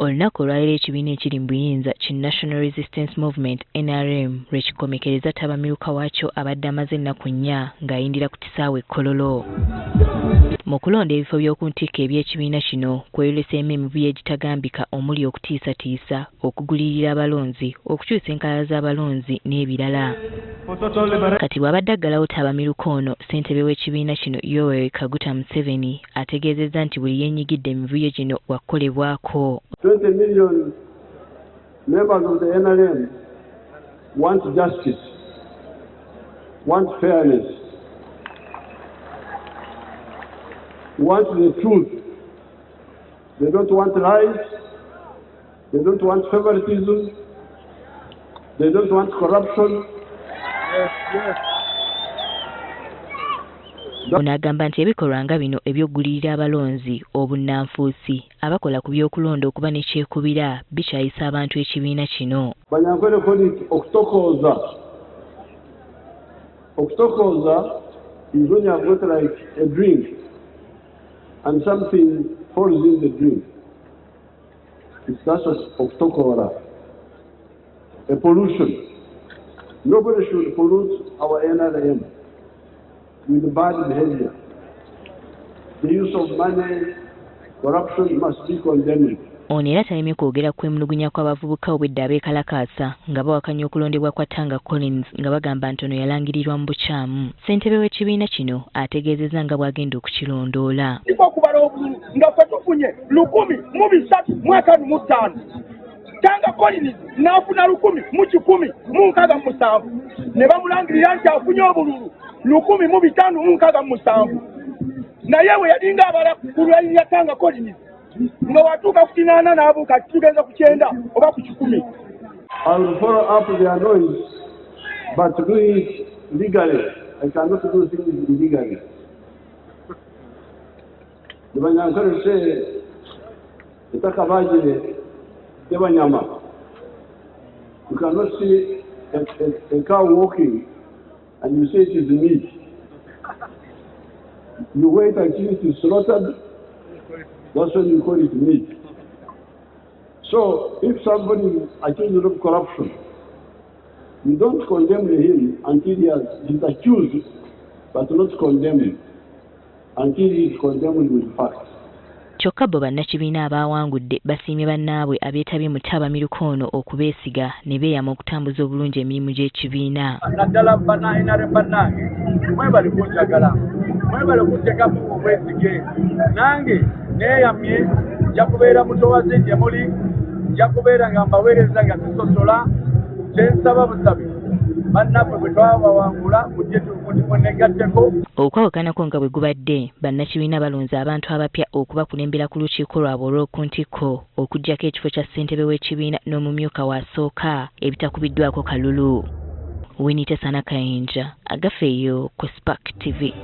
Olunaku olwaleero ekibiina ekiri mu buyinza ki National Resistance Movement NRM lwe kikomekereza ttabamiruka waakyo abadde amaze ennaku nnya ng'ayindira ku kisaawe e Kololo. Mu kulonda ebifo by'oku ntikko eby'ekibiina kino kweyoleseemu emivuyo egitagambika omuli okutiisatiisa, okugulirira abalonzi, okukyusa enkalala z'abalonzi n'ebirala. Kati bw'abadde aggalawo ttabamiruka ono, ssentebe w'ekibiina kino Yoweri Kaguta Museveni ategeezezza nti buli yeenyigidde mu mivuyo gino wakukolebwako. 20 million members of the NRM want justice, want fairness, want the truth. They don't want lies, they don't want favoritism, they don't want corruption. Ono agamba nti ebikolwa nga bino eby'okugulirira abalonzi, obunnanfuusi, abakola ku by'okulonda okuba ne kyekubira bikyayisa abantu ekibiina kino. Banyankole call it okutokooza. Okutokooza is when you have got like a drink and something falls in the drink. It's that's okutokoora, a pollution. Nobody should pollute our NRM with bad behavior. The use of money, corruption must be condemned. Ono era talemye kwogera ku kwemulugunya kw'abavubuka obwedda abeekalakaasa nga bawakanya okulondebwa kwa Tanga Collins nga bagamba nti ono yalangirirwa mu bukyamu. Ssentebe w'ekibiina kino ategeezezza nga bw'agenda okukirondoola. Kiko okubala obululu nga ffe tufunye 1355, Tanga Collins n'afuna 1167, ne bamulangirira nti afunye obululu 1567, naye bwe yalinga abala ku lwayini ya Tanga Collins nga watuuka ku 80 n'abuuka tugenza ku 90 oba ku 100. I will follow up their noise, but do it legally. I cannot do things illegally. The Banyankole say, "Etakabagire tebanyama." You cannot see a cow walking and you say it is meat. You wait until it is slaughtered, that's when you call it meat. So if somebody is accused of corruption, you don't condemn him until he's accused, but not condemned until he is condemned with facts. Kyokka bo bannakibiina abaawangudde basiimye bannaabwe abeetabye mu ttabamiruka ono okubeesiga ne beeyama okutambuza obulungi emirimu gy'ekibiina. Naddala banna NRM bannange, mwebale kunjagala, mwebale kunteekamu obwesige. Nange neeyamye nja kubeera mutowaze gye muli, nja kubeera nga mbaweereza nga sisosola. Kyensaba busabi bannaffe bwe twabawangula mujje munegatteko. Okwawukanako nga bwe gubadde, bannakibiina balonze abantu abapya okubakulembera ku lukiiko lwabwe olw'oku ntikko okuggyako ekifo kya ssentebe w'ekibiina n'omumyuka w'asooka ebitakubiddwako kalulu. Winnie Tesana Kayinja, Agafeeyo ku Spark TV.